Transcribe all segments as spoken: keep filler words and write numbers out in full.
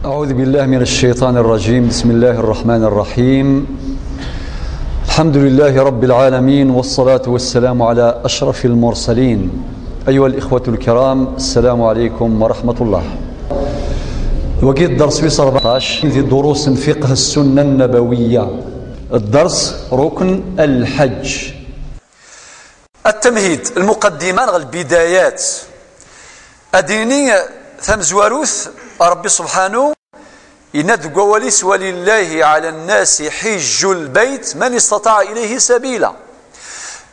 أعوذ بالله من الشيطان الرجيم. بسم الله الرحمن الرحيم. الحمد لله رب العالمين، والصلاة والسلام على أشرف المرسلين. أيها الإخوة الكرام، السلام عليكم ورحمة الله. وقيت درس في أربعطاش في دروس فقه السنة النبوية. الدرس ركن الحج. التمهيد، المقدمة، البدايات. Ad d-nini tamezwarut, Ṛebbi subḥanu yenna-d deg wawal-is: "ولله على الناس حج البيت من استطاع إليه سبيلا."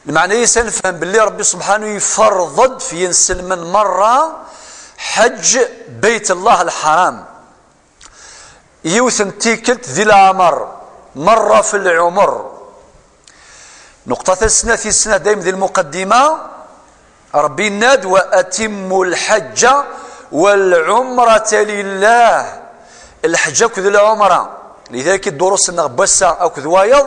Lmeɛna-is ad nefhem belli Ṛebbi subḥanu iferḍ-d f yinselmen merra ḥeǧ Bayt Allah Lḥaram. Yiwet n tikkelt di leɛmer, merra f lɛumer. Nuqṭa tis snat, tis snat dayem di lmuqaddima, Ṛebbi yenna-d: "وأتموا الحج والعمرة لله." Lḥeǧ akked lɛumra. Lidalik, i ddurus-nneɣ n wass-a akked wayeḍ,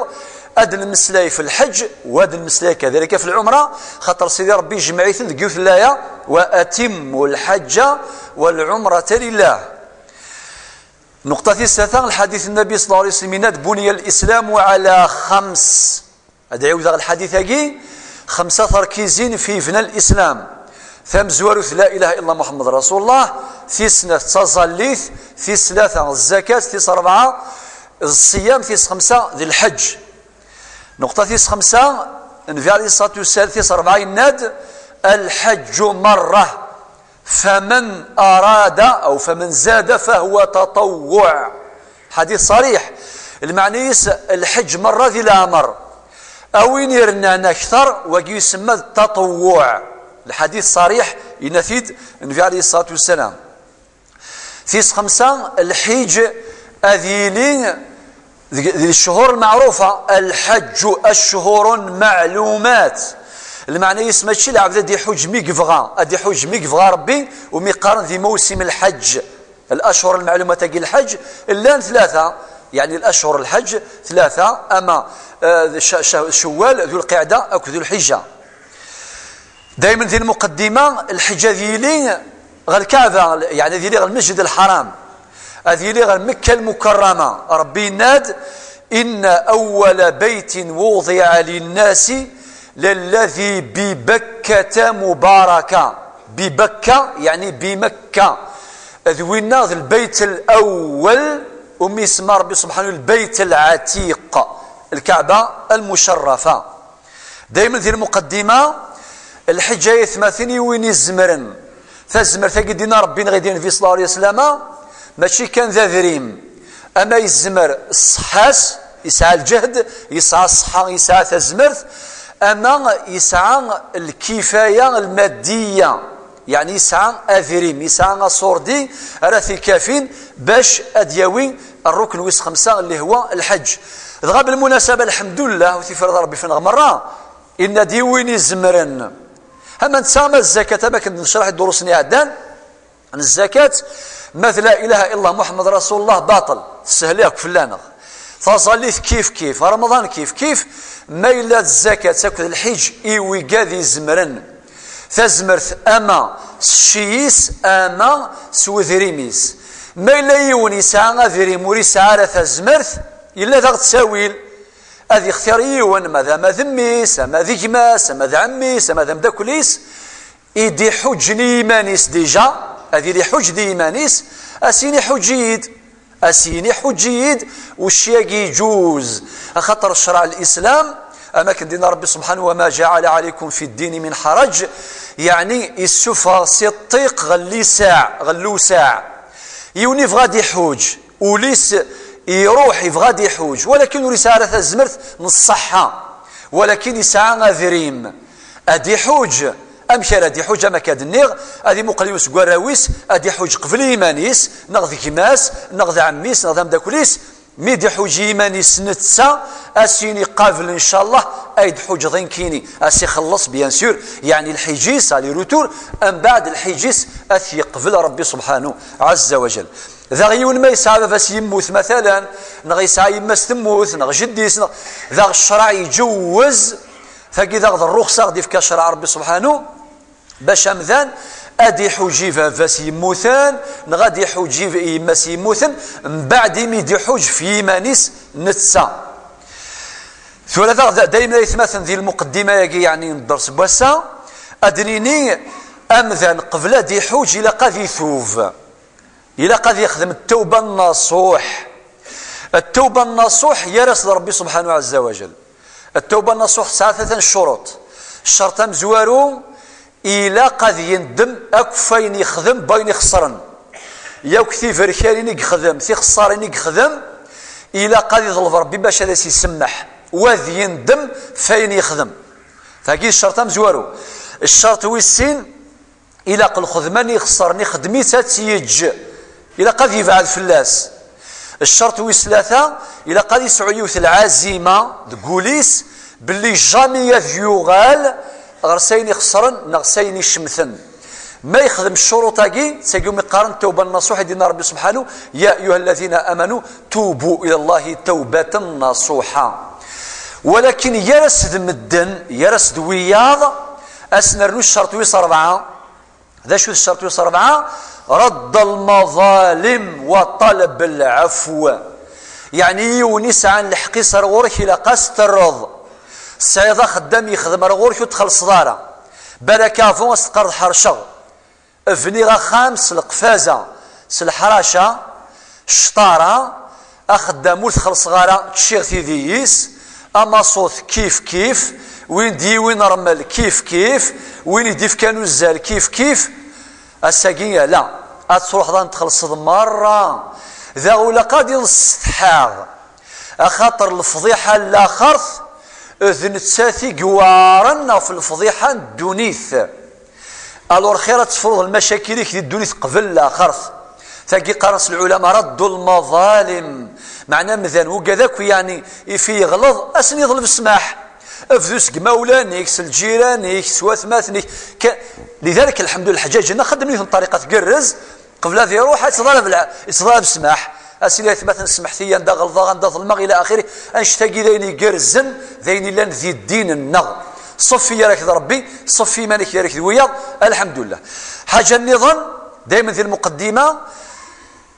ad nmeslay f lḥeǧ, u ad nmeslay kadalika f lɛumra, xaṭer Sidi Ṛebbi ijmeɛ-iten deg yiwet n laya: "وأتموا الحج والعمرة لله." Nuqṭa tis tlata, lḥadit n Nnbi ṣalla Llahu ɛalayhi wa sallam yenna-d: "بني الإسلام على خمس." Ad ɛiwdeɣ lḥadit-agi: xemsa terkizin fi yebna lislam. Tamezwarut, la ilaha illa Muḥemmed Rasulullah, tis snat d taẓallit, tis tlata d zzakat, tis ṛebɛa d ṣṣiyam, tis xemsa d lḥeǧ. Nuqṭa tis xemsa, Nnbi ɛalayhi ṣṣalatu wassalam, tis ṛebɛa yenna-d: "الحج مرة، فمن أراد أو فمن زاد فهو تطوع." Ḥadit ṣariḥ. Lmeɛna-is, lḥeǧ merra di leɛmer. A win irennan akter, wagi yusemma d taṭewwuɛ. Lḥadit ṣariḥ, yenna-t-id Nnbi ɛalayhi ṣṣalatu wassalam. Tis xemsa, lḥiǧ ad yili deg, di cchur lmeɛrufa, الحج أشهر معلومات. Lmeɛna-is mačči lɛebd ad iḥuǧ mi yebɣa, ad iḥuǧ mi yebɣa Ṛebbi, umi qqaren di mawsim lḥeǧ. الأشهر المعلومات-agi lḥeǧ llan tlata, yeɛni الأشهر lḥeǧ tlata, ama, eh, ca-, ca-, Cewwal, Dulqiɛda akked Dulḥiǧǧa. Daymen di lmuqeddima, lḥeǧ ad yili ɣer Lkaɛba, yeɛni ad yili ɣer Lmesǧid Lḥaram, ad yili ɣer Mekka Lmukarrama. Ṛebbi yenna-d: "إن أول بيت وضع للناس للذي ببكة مباركة." Bibakka, yeɛni Bimekka. D winna d lbayt al-awwal, umi isemma Ṛebbi subḥanahu lbayt al-ɛatiq, Lkaɛba al-Mucarrafa. Daymen di lmuqeddima, lḥeǧǧ ay atmaten i win izemren. Tazmert-agi d-yenna Ṛebbi neɣ i d-yenna Nnbi ṣalla Llahu ɛalayhi wa sallam, mačči kan d adrim. Ama yezmer ṣṣeḥḥa-s, yesɛa lǧehd, yesɛa ṣṣeḥḥa, yesɛa tazmert, ama yesɛa lkifaya lmaddiya, yeɛni yesɛa adrim, yesɛa aṣurdi ara t-ikafin bac ad yawi rrukn wis xemsa, اللي هو الحج. Dɣa belmunasaba, lḥemdullah, u tifrat Ṛebbi fell-aneɣ merra, yenna-d i win izemren. Ama netta, ama zzakat, am akken d-necreḥ i ddurus-nni iɛeddan, n zzakat, ma d la ilaha illallah Muḥemmed Rasulullah, baṭel, tessehla akk fell-aneɣ. Taẓallit kif kif, Remḍan kif kif, ma yella d zzakat akked lḥiǧ i wigad izemren. Tazmert ama s cci-is, ama s wedrim-is. Ma yella yiwen yesɛa adrim ur yesɛi ara tazmert, yella daɣ ttawil. Ad ixtir yiwen, ma d ama d mmi-s, ama d gma-s, ama d ɛemmi-s, ama d ameddakel-is, i d-iḥuǧǧen i yiman-is déjà, ad yili iḥuǧǧ di yiman-is, a s-yini: "Ḥuǧǧ-iyi-d." A s-yini: "Ḥuǧǧ-iyi-d." Ucci-agi iǧuz, axaṭer ccṛeɛ n Lislam, am akken d-yenna Ṛebbi subḥanahu: "وما جعل عليكم في الدين من حرج", yeɛni issufeɣ si ṭṭiq ɣer lisaɛ, ɣer lewsaɛ. Yiwen yebɣa ad iḥuǧ, ul-is iruḥ, yebɣa ad iḥuǧ, walakin ur yesɛi ara tazmert n ṣṣeḥḥa, walakin yesɛa adrim. Ad iḥuǧ. Amek ara d-iḥuǧ? Am akka d-nniɣ, ad imuqel yiwen seg warraw-is, ad iḥuǧ qbel i yiman-is, neɣ d gma-s, neɣ d ɛemmi-s, neɣ d ameddakel-is. Mi d-iḥuǧ i yiman-is netta, a s-yini: "Qabel, ncallah, ay d-ḥuǧeḍ i nekkini." A s-ixelleṣ, bien sûr, yeɛni lḥiǧ-is, aller-retour, mbeɛd lḥiǧ-is a t-yeqbel Ṛebbi subḥanahu ɛazza wa jal. Daɣ yiwen ma yesɛa baba-s yemmut, matalan, neɣ yesɛa yemma-s temmut, neɣ jeddi-s, neɣ, daɣ ccṛeɛ iǧewwez, tagi daɣ d ṛṛuxṣa i ɣ-d-ifka ccṛeɛ Ṛebbi subḥanahu, bac amdan ad iḥuǧ i baba-s yemmuten, neɣ ad iḥuǧ i yemma-s yemmuten, mbeɛd imi d-iḥuǧ f yiman-is netta. Tura daɣ da-, daymen ay atmaten di lmuqeddima-agi, yeɛni n dders n wass-a, ad d-nini amdan qbel ad iḥuǧ ilaq ad itub. Ilaq ad yexdem ttawba nnasuḥ. Ttawba nnasuḥ, yerra-s d Ṛebbi subḥanahu ɛazza wa jal. Ttawba nnasuḥ tesɛa tlata n ccuruṭ. Ccerṭ amezwaru, ilaq ad yendem akk f wayen yexdem, b wayen ixeṣren. Yakk tiberkanin i yexdem, tixeṣṣarin i yexdem, ilaq ad iḍleb Ṛebbi bac ad as-isemmeḥ, u ad yendem f wayen yexdem. Tagi d ccerṭ amezwaru. Ccerṭ wis sin, ilaq lxedma-nni ixeṣren, ixdem-itt ad tt-yeǧǧ. Ilaq ad yebɛed fell-as. Ccerṭ wis tlata, ilaq ad yesɛu yiwet lɛazima deg wul-is belli jamais ad yuɣal ɣer s ayen ixeṣren neɣ s ayen icemten. Ma yexdem ccuruṭ-agi, d tagi umi qqaren tawba nnasuḥ, i d-yenna Ṛebbi subḥanahu: يا أيها الذين آمنوا توبوا إلى الله توبة نصوحا. Walakin gar-as d medden, gar-as d wiyaḍ, ad s-nernu ccerṭ wis ṛebɛa. D acu d ccerṭ wis ṛebɛa? رد المظالم وطلب العفو. Yeɛni yiwen isɛan lḥeqq-is ar ɣur-k, ilaq ad s-terreḍ. Tesɛiḍ axeddam yexdem ar ɣur-k, ur txellṣeḍ ara. Balak avant ad s-teqqareḍ ḥerceɣ. Bniɣ axxam s leqfaza, s leḥraca, cṭara, axeddam ur t-xellṣeɣ ara, ččiɣ tidi-is, amaṣut kif kif, win d-yiwin ṛmel kif kif, win i d-ifkan uzzal kif kif. Ass-agi ala, ad truḥeḍ ad txellṣeḍ merra. Daɣ ulaq ad ineṣṣetḥaɣ, axaṭer lefḍiḥa n laxert d nettat i iweɛṛen ɣef lefḍiḥa n ddunit. Alors xir ad tefruḍ lmacakil-ik di ddunit qbel laxert. Tagi qqaren-as lɛulama رد المظالم. Meɛna amdan wugad akk, yeɛni, ifi yeɣleḍ, ad sen-yeḍleb ssmaḥ. Bdu seg imawlan-ik, s lǧiran-ik, s watmaten-ik. Ka-, lidalik, lḥemdulillah, lḥeǧǧaǧ-nneɣ xeddmen yiwet n ṭṭariqa tgerrez. Qbel ad iruḥ, ad teḍaleb lɛ-, ad teḍaleb ssmaḥ. Ad s-tini: "Ay atmaten, smeḥt-iyi, anda ɣelḍeɣ, anda ḍelmeɣ, ila axiri." Annect-agi d ayen igerrzen, d ayen illan di ddin-nneɣ. Ṣeffi gar-ak d Ṛebbi, ṣeffi iman-ik gar-ak d wiyaḍ, alḥemdulillah. Ḥaǧa nniḍen, daymen di lmuqeddima,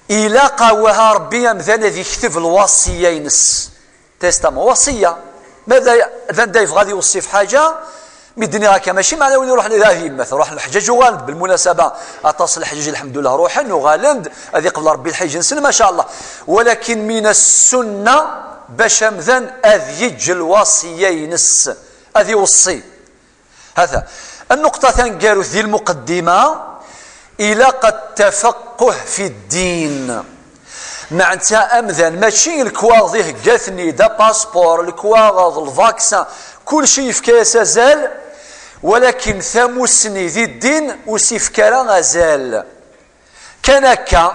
ilaq awah Ṛebbi amdan ad ikteb lwaṣiyya-ines. Testament, waṣiyya. Ma d, d anda yebɣa ad iweṣṣi f ḥaǧa, mi d-nniɣ akka, mačči meɛna win iruḥen ad yemmet, ruḥen leḥǧaǧ, uɣalen-d, belmunasaba, aṭas n leḥǧaǧ, lḥemdullah, ruḥen, uɣalen-d, ad iqbel Ṛebbi lḥiǧ-nsen, maca Allah. Walakin min as-sunna bac amdan ad yeǧǧ lwaṣiyya-ines, ad iweṣṣi. Hata, nnuqṭa taneggarut di lmuqeddima, ilaq ttafaqquh fi ddin. Meɛna amdan, mačči lekwaɣeḍ ihegga-ten-id, apaspuṛ, lekwaɣeḍ, lvaksin, kulci yefka-yas azal, walakin tamussni di ddin ur s-ifka ara azal. Kan akka,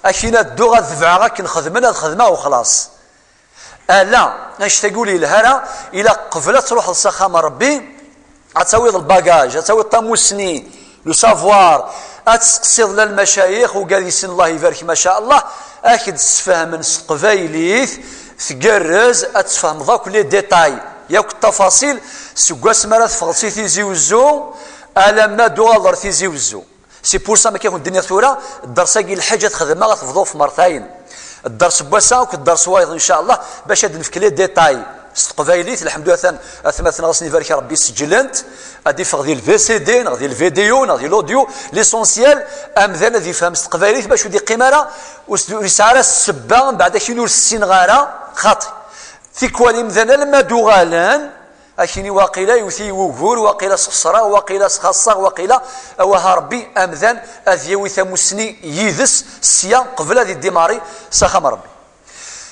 akin ad dduɣ ad tebɛeɣ akken xedmen, ad xedmeɣ u xlaṣ. Ala, annect-agi ur yelha ara, ilaq qbel ad truḥeḍ s axxam n Ṛebbi, ad tawiḍ lbagaj, ad tawiḍ tamussni, le savoir, ad testeqsiḍ la lmacayix, ugad i sin, Allah ibarek, maca Allah, ad k-d-sfehmen s teqbaylit tgerrez, ad tfehmeḍ akk les détails, yakk ttafaṣil, seg wasmi ara teffɣeḍ si Tizi Wezzu alamma d-tuɣaleḍ ɣer Tizi Wezzu. C'est pour ça, ma akka i kent-d-nniɣ tura, dders-agi lḥaǧa ad t-xedmeɣ, ad t-bḍuɣ f mertayen. Dders n wass-a akked dders wayeḍ, ncallah, bac ad d-nefk les détails s teqbaylit. Lḥemdulillah, atan atmaten ɣas ibarek Ṛebbi, sejlen-t, ad d-iffeɣ di lvi C D neɣ di lvidéo neɣ di l'audio. L'essentiel, amdan ad yefhem s teqbaylit, bac ur d-iqqim ara, ur s-, ur yesɛi ara ssebba, mbeɛd akin ur ssineɣ ara, xaṭi. Tikwal imdanen alamma d-uɣalen, akini waqila iwet-iyi wugur, waqila sxeṣreɣ, waqila sxaṣṣaɣ, waqila, awah Ṛebbi, amdan ad yawi tamussni yid-s sya qbel ad idimari s axxam Ṛebbi.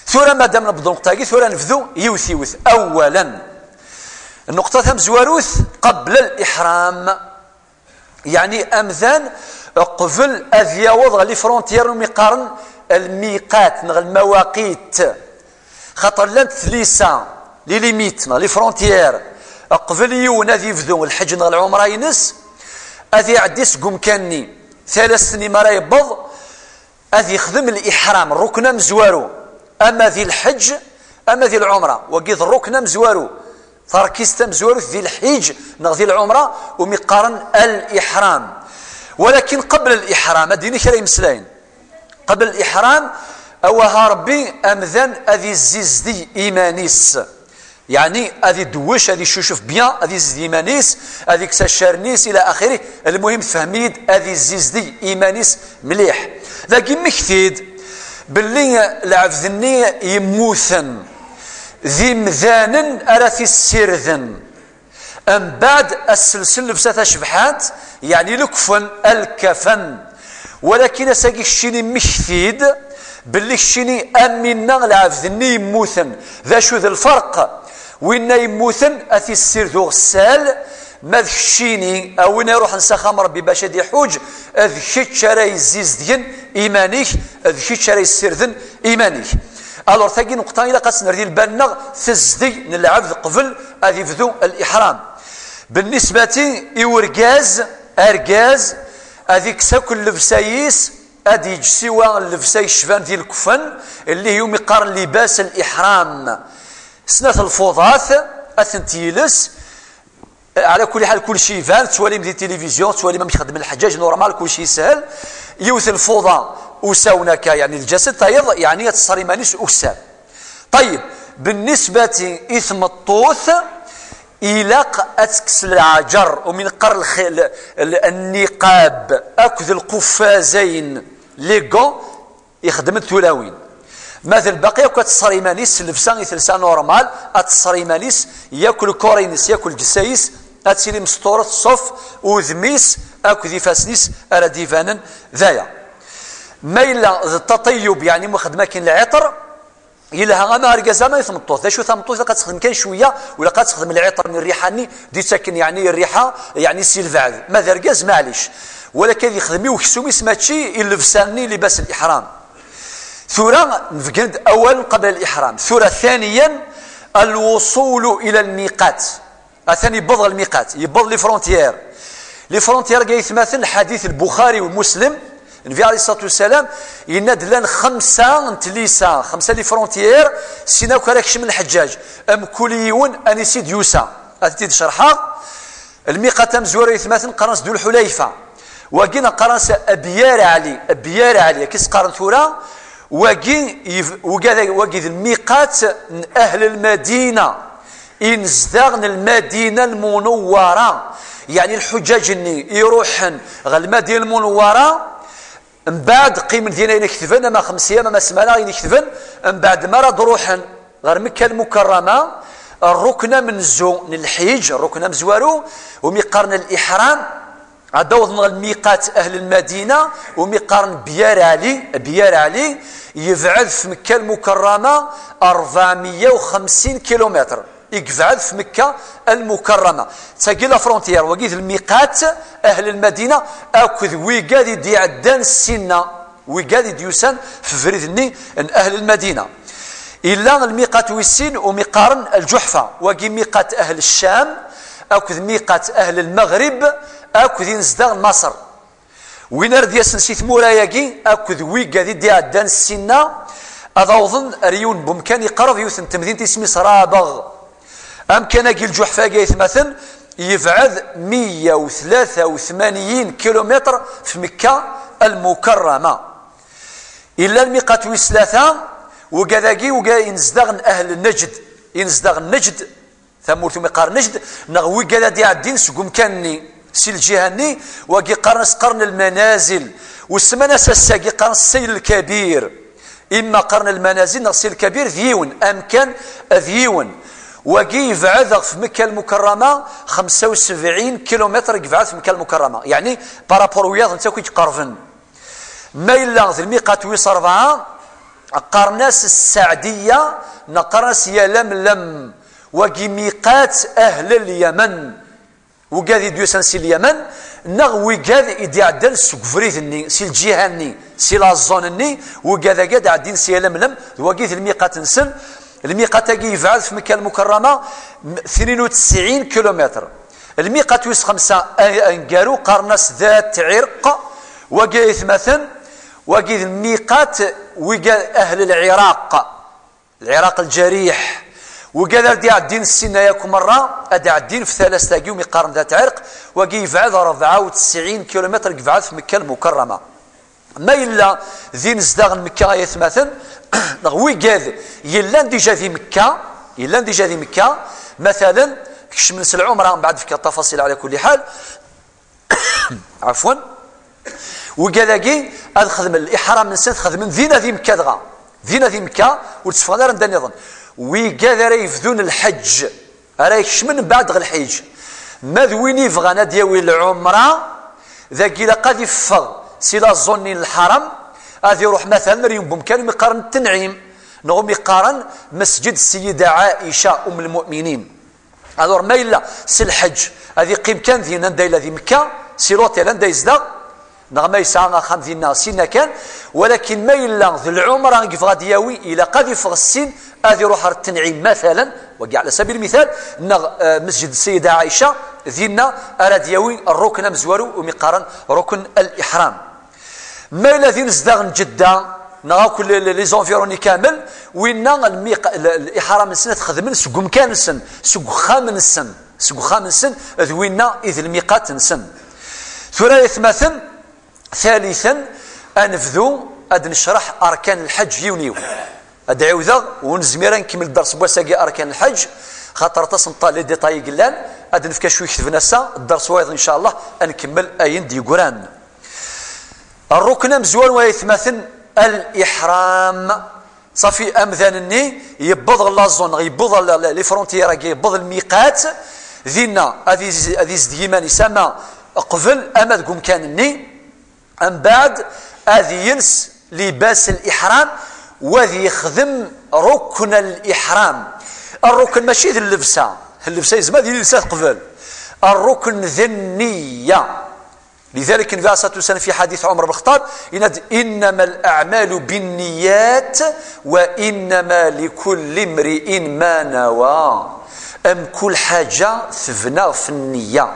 Tura madam nebḍu nnuqṭa-agi, tura nebdu yiwet yiwet. Awwalan, nnuqṭa tamezwarut, qabla l-iḥram. Yeɛni amdan qbel ad yaweḍ ɣer les frontières umi qqaren lmiqat neɣ lmawaqit. Xaṭer llant tlisa, les limites neɣ les frontières, qbel yiwen ad yebdu lḥeǧ neɣ lɛumra-ines, ad iɛeddi seg umkan-nni. Talast-nni mi ara yewweḍ, ad yexdem liḥram, rrukn amezwaru, ama di lḥeǧ, ama di lɛumra. Wagi d rrukn amezwaru, tarkist tamezwarut di lḥiǧ neɣ di lɛumra, umi qqaren al-iḥram. Walakin qabel liḥram, ad d-yini kra imeslayen. Qabel liḥram, awaha Rebbi amdan ad izzizdeg iman-is. Yeɛni ad iduwec, ad icucef bien, ad izzizdeg iman-is, ad ikkes accaren-is, ila axirih. Lmuhim, tefhem-iyi-d, ad izzizdeg iman-is mliḥ. Dagi mmekti-d belli lɛebd-nni yemmuten d imdanen ara t-issirden. Mbeɛd, ad sselsen llebsa tacebḥant, yeɛni lekfen, alkafen. Walakin ass-agi keččini mmekti-d belli keččini am winna lɛebd-nni yemmuten. D acu d lferq? Winna yemmuten ad t-issired uɣessal, ma d keččini, a win iruḥen s axxam Rebbi bac ad iḥuǧ, d kečč ara yezzizdgen iman-ik, d kečč ara yessirden iman-ik. Alors, tagi nneqṭa ilaq ad tt-nerr di lbal-nneɣ, tezdeg n lɛebd qbel ad ibdu liḥram. Bennisbati i urgaz, argaz, ad ikkes akk llebsa-is, ad yeǧǧ siwa llebsa yecban di lekfen, llih umi qqaren libas liḥram. Snat lfuḍat, ad tent-yiles. Ɛla kulli ḥal, kulci iban, tettwalim di tilivizyu, tettwalim amek xeddmen lḥeǧǧaǧ, normal, kulci yeshel. Yiwet lfuḍa usawen akka, yeɛni lǧased, tayeḍ, yeɛni ad teṣṣer iman-is ukessar. Ṭayyeb, bennisbati i tmeṭṭut, ilaq ad tekkes lɛaǧer, umi neqqar lxi-, l-, l-, nniqab akked lquffazayen, les gants, ixeddmen tulawin. Ma d lbaqi akk ad teṣṣer iman-is s llebsa i telsa normal, ad teṣṣer iman-is yakk lkor-ines, yakk lǧessa-is, ad tili mesṭuret, ṣṣuf, udem-is akked ifassen-is ara d-ibanen d aya. Ma yella d ttaṭayyub, yeɛni muxeddem akken lɛiṭer, yelha ama argaz ama i tmeṭṭut. D acu, tameṭṭut ilaq ad texdem kan cwiya, u ilaq ad texdem lɛiṭer n rriḥa-nni d-ittaken, yeɛni rriḥa, yeɛni si lbeɛd. Ma d argaz, maɛlic. Walakin ad yexdem i uksum-is, mačči i llebsa-nni, libas liḥram. Tura, nbeggen-d awal qabel liḥram. Tura, ثانيا, الوصول إلى الميقات. Atan yewweḍ ɣer lmiqat, yewweḍ les frontières. Les frontières, ay atmaten, lḥadit n Lbuxari u Muslim, Nnbi ɛalayhi ṣṣalatu wassalam yenna-d llan xemsa n tlisa, xemsa les frontières, sin akk ara kecmen lḥeǧǧaǧ, mkul yiwen anisi d-yusa. Ad t-id-cerḥeɣ. Lmiqat amezwaru, ay atmaten, qqaren-as Dul Ḥulayfa. Wagi neɣ qqaren-as Abyar Ɛli, Abyar Ɛli, akka i s-qqaren tura. Wagi yif-, wagi d, wagi d lmiqat n ahl lmadina, i nezdaɣ n Lmadina Lmunewwara, yeɛni lḥuǧǧaǧ-nni iruḥen ɣer Lmadina Lmunewwara, mbeɛd qqimen din ayen iketben, ama xemsa ayyam, ama ssmana, ayen iketben, mbeɛd mi ara d-ruḥen ɣer Mekka Lmukarrama, rrukn amenzu n lḥiǧ, rrukn amezwaru, umi qqaren liḥram, ad awḍen ɣer lmiqat ahl lmadina, umi qqaren Byar Ɛli. Byar Ɛli yebɛed f Mekka Lmukarrama ṛebɛemya u xemsin kilumitr, i yebɛed f Mekka Lmukarrama. D tagi la frontière, wagi d lmiqat ahl lmadina akked wigad i d-iɛeddan sinna. Wigad i d-yusan f ubrid-nni n ahl lmadina. Illa lmiqat wis sin, umi qqaren Lǧuḥfa, wagi miqat ahl Ccam, akked miqat ahl Lmeɣrib, akked inezdaɣ n Maṣer. Win ara d-yasen si tmura-agi, akked wigad i d-iɛeddan sinna, ad awḍen ar yiwen n wemkan iqreb, yiwet n temdint isem-is Rabeɣ. Amkan-agi, Lǧuḥfa-agi, ay atmaten, yebɛed meyya u tlata u tmanyin kilumitr f Mekka Lmukarrama. Illa lmiqat wis tlata, wigad-agi, wigad inezdaɣ n ahl Nejd, inezdaɣ n Nejd, tamurt umi qqaren Nejd, neɣ wigad ad d-iɛeddin seg umkan-nni, si lǧiha-nni, wagi qqaren-as Qern Lmanazil, u semman-as ass-agi qqaren-as Seyl Lkabir. Imma qqaren Lmanazil neɣ Seyl Lkabir d yiwen, amkan d yiwen. Wagi yebɛed ɣef Mekka Lmukarrama xemsa u sebɛin kilumitr, i yebɛed ɣef Mekka Lmukarrama. Yeɛni, par rapport wiyaḍ, netta akk i iqerben. Ma yella d lmiqat wis ṛebɛa, qqaren-as Sseɛdiya, neɣ qqaren-as Yalamlam. Wagi miqat ahl Lyaman. Wigad i d-yusan si Lyaman, neɣ wigad i d-iɛeddan seg ubrid-nni, si lǧiha-nni, si la zone-nni, wigad-agi ad d-ɛeddin si Yalamlam, d wagi d lmiqat-nsen. Lmiqat-agi yebɛed f Mekka Lmukarrama m-, tnin u tesɛin kilumitr. Lmiqat wis xemsa a-, aneggaru, qqaren-as Dat Ɛirq, wagi ay atmaten, wagi d lmiqat wigad ahl Lɛiraq. Lɛiraq lǧariḥ. Wigad ara d-iɛeddin ssinna yakk merra, ad d-ɛeddin f talast-agi umi qqaren dat Ɛirq, wagi yebɛed rebɛa u tesɛin kilumitr deg yebɛed f Mekka Lmukarrama. Ma yella d inezdaɣ n Mekka ay atmaten, neɣ wigad yellan dija di Mekka, yellan dija di Mekka, matalen, kecmen s lɛumra, mbeɛd fkiɣ tafasil ɛla kulli ḥal, ɛafwan, wigad-agi ad xedmen liḥram-nsen, xedmen dina di Mekka dɣa, dina di Mekka, ur tteffɣen ara anda nniḍen. Wigad ara yebdun lḥeǧǧ, ara ikecmen mbeɛd ɣer lḥiǧ. Ma d win ibɣan ad d-yawi lɛumra, dagi ilaq ad iffeɣ si la zone-nni n lḥaram, ad iruḥ matalen ar yiwen n wemkan umi qqaren Tenɛim, neɣ umi qqaren Mesǧid Seyida Ɛaica, Umm Lmuminin. Alors, ma yella s lḥeǧǧ, ad iqqim kan din anda yella di Mekka, si l'hôtel anda yezdeɣ, neɣ ma yesɛa axxam dinna, sinna kan, walakin ma yella d lɛumra i yebɣa ad yawi, ilaq ad iffeɣ ssin, ad iruḥ ar Tenɛim, matalen, wagi ɛla sabil lmital, neɣ, eh, Mesǧid Seyida Ɛaica, dinna ara d-yawi rrukn amezwaru umi qqaren rrukn al-iḥram. Ma yella d inezdaɣ n Jedda, neɣ akk le-, le-, les environs-nni kamel, winna lmiq-, l-, l-, liḥram-nsen ad t-xedmen seg umkan-nsen, seg uxxam-nsen, seg uxxam-nsen, d winna i d lmiqat-nsen. Tura ay atmaten, taliten, ad nebdu ad necreḥ arkan lḥeǧǧ yiwen yiwen. Ad d-ɛiwdeɣ, ur nezmir ad nkemmel dders n wass-agi arkan lḥeǧǧ, xaṭer aṭas n ṭṭal, les détails i yellan, ad d-nefk acu iketben ass-a, dders wayeḍ, incallah, ad nkemmel ayen d-yeggran. Rrukn amezwaru ay atmaten, al-iḥram. Ṣafi, amdan-nni yewweḍ ɣer la zone, yewweḍ ɣer la, les frontières-agi, yewweḍ lmiqat, dinna ad iz-, ad izedg iman-is ama qbel ama deg umkan-nni, mbeɛd ad yels libas al-iḥram, u ad yexdem rukn al-iḥram. Rrukn mačči d llebsa, llebsa yezmer ad yili yelsa-t qbel. Rrukn d nniya. لذلك النبي عليه الصلاة والسلام في حديث عمر بن الخطاب يناد: إنما الأعمال بالنيات وإنما لكل امرئ ما نوى. Mkul ḥaǧa tebna ɣef nniya.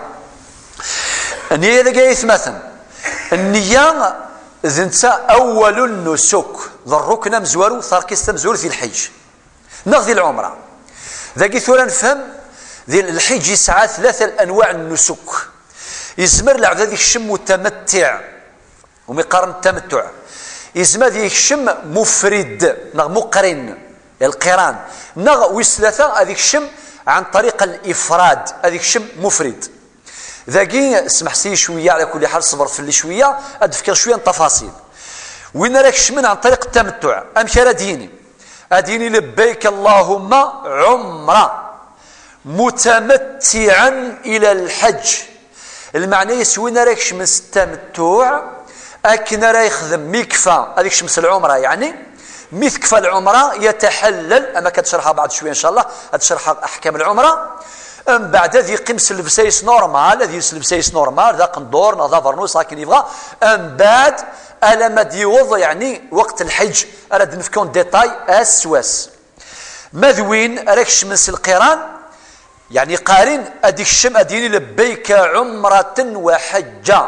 Nniya dagi ay atmaten. Nniya d netta awal nnusuk, d rrukn amezwaru, tarkist tamezwarut di lḥiǧ neɣ di lɛumra. Dagi tura nefhem, di lḥiǧ yesɛa tlata anwaɛ n nnusuk. Yezmer lɛebd ad ikcem mutamattiɛ, umi qqaren tamattuɛ. Yezmer ad ikcem mufrid neɣ muqrin, lqiran, neɣ wis tlata ad ikcem ɛan ṭariq al-ifrad, ad ikcem mufrid. Dagi, smeḥ-iyi cwiya, ɛla kulli ḥal, ṣebret fell-i cwiya, ad d-fkeɣ cwiya n tafaṣil. Win ara ikecmen ɛan ṭariq tamattuɛ, amek ara d-yini? Ad yini: لبيك اللهم عمرة متمتعا إلى الحج. Lmeɛna-is, win ara ikecmen s tamattuɛ, akken ara yexdem mi yekfa, ad ikcem s lɛumra, yeɛni, mi tekfa lɛumra, yataḥallal, ama kan ad d-cerḥeɣ beɛd cwiya, incallah, ad d-cerḥeɣ aḥkam lɛumra, mbeɛd ad yeqqim s llebsa-is normal, ad yels llebsa-is normal, d aqendur neɣ d abernus, akken yebɣa, mbeɛd, alamma d-yiweḍ, yeɛni, weqt lḥiǧ, ara d-nefk en détail, ass s wass. Ma d win ara ikecmen s lqiran, yeɛni qarin, ad ikcem, ad yini: لبيك عمرة وحجة.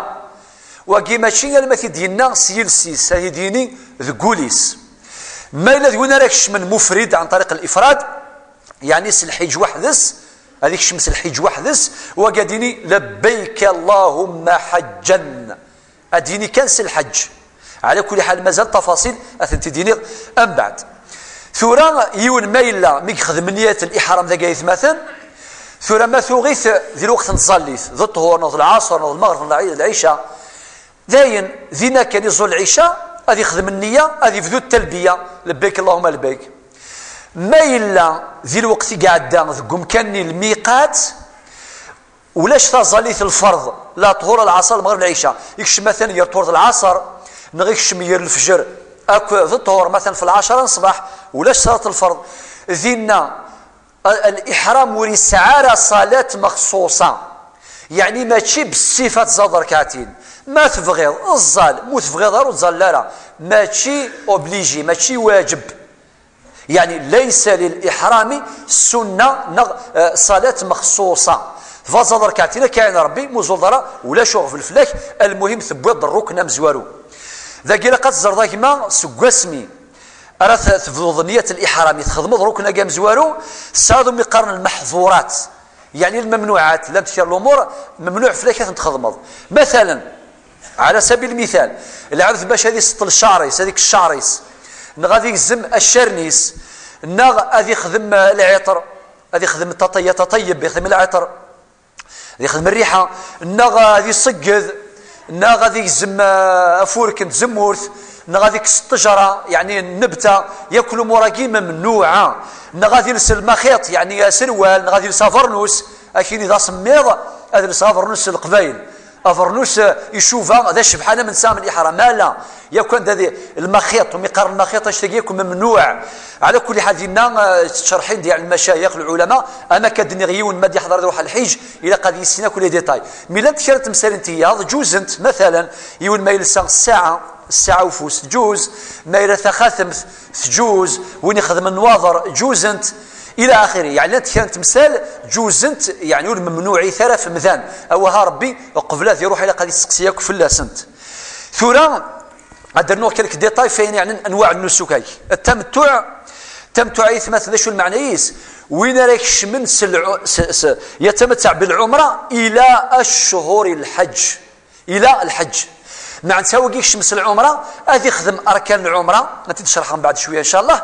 Wagi mačči alma t-id-yenna s yiles-is, ad t-id-yini deg wul-is. Ma yella d win ara ikecmen mufrid, ɛan ṭariq al-ifrad, yeɛni s lḥiǧ weḥd-s, ad ikcem s lḥiǧ weḥd-s, wagi ad yini: لبيك اللهم حجا. Ad d-yini kan s lḥeǧǧ. Ɛla kulli ḥal, mazal tafaṣil ad tent-id-iniɣ mbeɛd. Tura, yiwen ma yella mi yexdem nniya n liḥram dagi ay atmaten, tura ma tuɣ-it di lweqt n tẓallit, d ṭṭhur neɣ d lɛaṣer neɣ d lmeɣreb neɣ d lɛica, dayen, dinna kan iẓul lɛica, ad ixdem nniya, ad ibdu talbiya: لبيك اللهم لبيك. Ma yella di lweqt i iɛedda deg umkan-nni lmiqat, ulac taẓallit lferḍ, la ṭhur, lɛaṣer, lmeɣreb, lɛica. Ikcem matan ger ṭhur d lɛaṣer, neɣ ikcem ger lefjer akk d ṭhur, matan f lɛacra n ṣṣbeḥ, ulac ṣalat lferḍ. Dinna, a-, al-iḥram ur yesɛi ara ṣalat mexṣuṣa. Yeɛni mačči bessif ad tẓalleḍ rekɛatin. Ma tebɣiḍ, ẓẓal, ma ur tebɣiḍ ara, ur tẓallel ara. Mačči obligé, mačči waǧeb. Yeɛni, laysa lil iḥrami sunna neɣ, eh, ṣalat mexṣuṣa. Tbaẓaḍ rekɛatin akka, yeɛni Rebbi, muẓul ara, ulac uɣbel fell-ak, almuhim tewwiḍ-d rrukn amezwaru. Dagi ilaq ad teẓreḍ a gma, seg wasmi ara t-, tebduḍ nniya n liḥram, i txedmeḍ rukn-agi amezwaru, tesɛiḍ umi qqaren lmeḥḍurat, yeɛni lmemnuɛat, llant kra lumuṛ memnuɛ fell-ak ad tent-txedmeḍ. Masalan, ɛala sabil lmital, lɛebd bac ad iseṭṭel cceɛr-is, ad ikkes cceɛr-is, neɣ ad igzem accaren-is, neɣ ad ixdem, eh, lɛiṭr, ad ixdem taṭayya, taṭayyeb, ixdem lɛiṭr, ad ixdem rriḥa, neɣ ad iṣegged, neɣ ad igzem, eh, afurk n tzemmurt, neɣ ad ikkes ṭṭejra, yeɛni nnebta, yakk lumuṛ-agi memnuɛa, neɣ ad iles lmaxiṭ, yeɛni aserwal, neɣ ad iles abernus, akini d asemmiḍ, ad iles abernus n leqbayel. Abernus, eh, icuba d acebḥan am netta am liḥram, ala, yakk anda di lmaxiṭ, umi qqaren lmaxiṭ, anect-agi yakk memnuɛ. Ɛla kulli ḥal, dinna, eh, ttcerḥin-d, yeɛni, lmacayix, lɛulama, ama akka d-nniɣ yiwen ma d-iḥḍer ad iruḥ ɣer lḥiǧ, ilaq ad yissin akk les détails. Mi llant kra n temsalin tiyaḍ, ǧuzent, masalan, yiwen ma yelsa ssaɛa, ssaɛa ufus, tǧuz, ma yella taxatemt, tǧuz, win ixedmen nnwaḍer, ǧuzent, ila axiri. Yeɛni, llant kra n temsal, ǧuzent, yeɛni, ur memnuɛit ara f mdan. Awaha Rebbi, uqbel ad iruḥ, ilaq ad yesteqsi akk fell-asent. Tura, ad d-rnuɣ quelques détails f ayen yeɛnan anwaɛ n nusuk-agi. Tamettuɛ, tamettuɛ, aytmaten, d acu lmeɛna-is? Win ara ikecmen s lɛu-, s, s, yatamatteɛ bilɛumra ila acchur lḥeǧ. Ila lḥeǧ. Meɛna wagi ikcem s lɛumra, ad ixdem arkan lɛumra, ad t-id-cerḥeɣ mbeɛd cwiya, ncallah.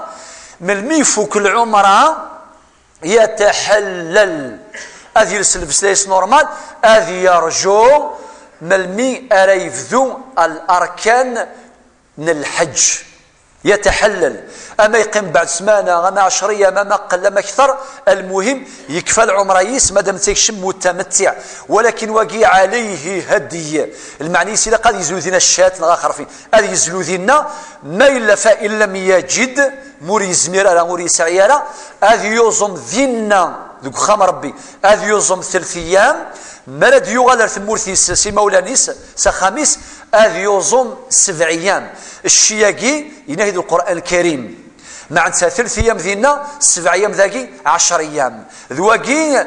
Melmi ifuk lɛumra, yataḥallal. Ad yels lbesla-is normal, ad yerǧu melmi ara yebdu al-arkan n lḥeǧ. Yataḥallal. Ama yeqqim beɛd ssmana, ama ɛecr ayyam, ama aqell, ama akter, almuhim, yekfa lɛumra-is, madam d takcem mutamattiɛ. Walakin wagi ɛalayhi hadyi. Lmeɛna-is ilaq ad yezlu dinna ccat neɣ axerfi. Ad yezlu dinna, ma yella fa in lam yajid, ma ur yezmir ara, ur yesɛi ara, ad yuẓem dinna deg uxxam Rebbi, ad yuẓem telt ayyam, mi ara d-yuɣal ar tmurt-is, s imawlan-is, s axxam-is, ad yuẓem sebɛ ayyam. Cci-agi, yenna-t-id Lqur'an Lkarim. Meɛna telt ayyam dinna, sebɛ ayyam dagi, ɛecr ayyam. D wagi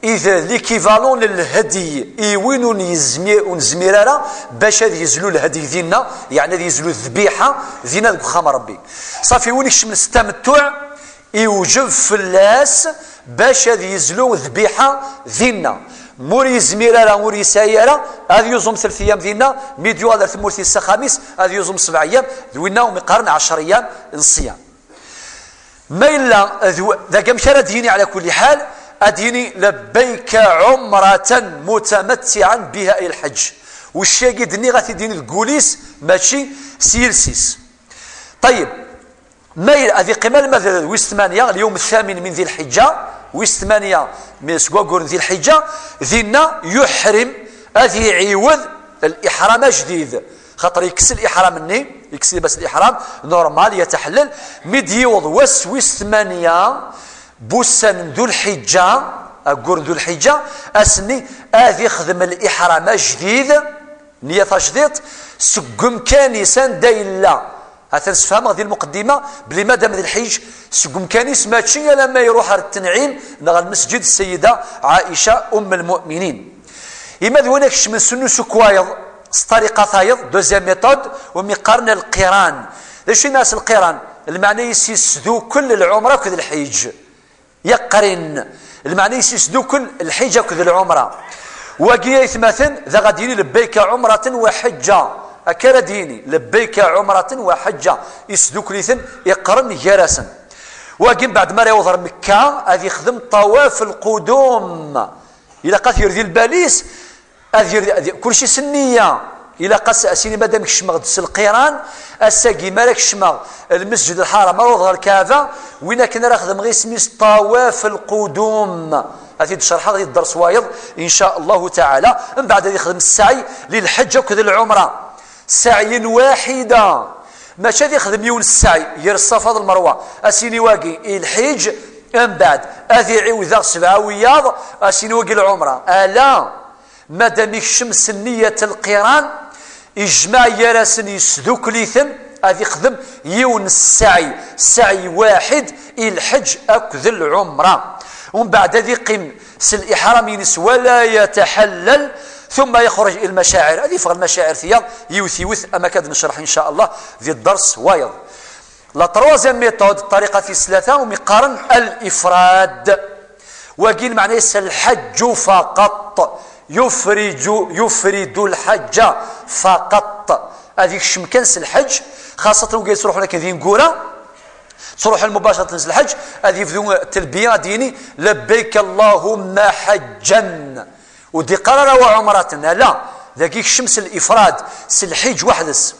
i d l'équivalent n lhedyi, i win ur nezmir, ur nezmir ara bac ad yezlu lhedyi dinna, yeɛni ad yezlu ddbiḥa dinna deg uxxam Rebbi. Ṣafi, win ikecmen s tamettuɛ, iwjeb fell-as bac ad yezlu ddbiḥa dinna. Ma ur yezmir ara, ur yesɛi ara, ad yuẓem telt ayyam dinna, mi d-yuɣal ar tmurt-is s axxam-is, ad yuẓem sebɛ ayyam, d winna umi qqaren ɛecr ayyam n ṣṣyam. Ma yella d w-, dagi amek ara d-yini, ɛla kulli ḥal, ad d-yini: "Labbayka umratan mutamattiɛan biha ila lḥeǧ." Wecc-agi d-nniɣ ad t-id-yini deg wul-is, mačči s yiles-is. Ṭayyeb, ma yella ad iqqim alma d wis tmanya, lyum thamin min di lḥiǧǧa, wis tmanya mi-, seg waggur n di lḥiǧǧa, dinna yuḥrim, ad iɛiwed liḥram ajdid. Xaṭer yekkes liḥram-nni, yekkes libas liḥram, normal, yataḥellel. Mi d-yiweḍ wass wis tmanya, bussan n Dulḥiǧǧa, aggur n Dulḥiǧǧa, ass-nni ad ixdem liḥram ajdid, nniya tajdiṭ, seg umkan-is anda yella. Atan sfehmeɣ di lmuqeddima belli madam d lḥiǧ, seg umkan-is, mačči alamma iruḥ ar Tenɛim neɣ lmesǧid Sseyda Ɛaica Umm lmuminin. Ima d win akecmen s nusuk wayeḍ, s ṭṭariqa tayeḍ, deuxième méthode, umi qqaren lqiran. D acu i nnan-as lqiran? Lmeɛna-is yesdukel lɛumra akked lḥiǧ. Yeqqrin. Lmeɛna-is yesdukel lḥiǧ akked lɛumra. Wagi, aytmaten, d aɣ ad yini: "Lebbayka ɛumratan wa ḥeǧǧa." Akka ara d-yini: "Lebbayka ɛumratan wa ḥeǧǧa." Isdukel-iten, iqqren gar-asen. Wagi, mbeɛd mi ara yaweḍ ar Mekka, ad ixdem ṭawaf lqudum. Ilaq ad yerdi lbal-is, ad yir, ad, kulci s nniya. Ilaq as, as-yini: "Madam kecmeɣ-d s lqiran, ass-agi mi ara kecmeɣ lmesǧid lḥaram, ara awḍeɣ ɣer Lkaɛba, win akken ara xedmeɣ isem-is ṭawaf lqudum." Ad t-id-cerḥeɣ di dders wayeḍ, in ca Allahu taɛala. Mbeɛd ad ixdem ssaɛi li lḥeǧ akked lɛumra. Ssaɛi waḥida. Mačči ad ixdem yiwen ssaɛi ger Ṣṣafa d Lmerwa. As-yini wagi i lḥiǧ, mbeɛd ad iɛiwed daɣ sebɛa wiyaḍ, as-yini wagi lɛumra. Ala. Madam ikcem s nniya n lqiran, ijmaɛ gar-asen, yesdukel-iten, ad ixdem yiwen ssaɛi, ssaɛi waḥid, i lḥeǧ akked lɛumra. Umbeɛd ad iqqim s liḥram-ines, wala yataḥallal, tumma yaxruǧ i lmacaɛir, ad iffeɣ lmacaɛir tiyaḍ, yiwet yiwet, am akka ad necreḥ, in ca Allah, di dders wayeḍ. La troisième méthode, ṭṭariqa tis tlata, umi qqaren al-ifrad. Wagi lmeɛna-is lḥeǧǧu faqaṭ. Yufriǧu, yufridu lḥeǧǧa faqaṭ. Ad ikcem kan s lḥeǧǧ, xaṣṣatan wigi yettruḥun akken d ineggura, ttruḥun mubaceratan s lḥeǧǧ, ad yebdu telbiya, ad yini: "Labbayk Allahumma ḥeǧǧan." Ur d-iqqar ara: "Wa ɛumraten", ala, dagi ikcem s lifrad, s lḥiǧ weḥd-s.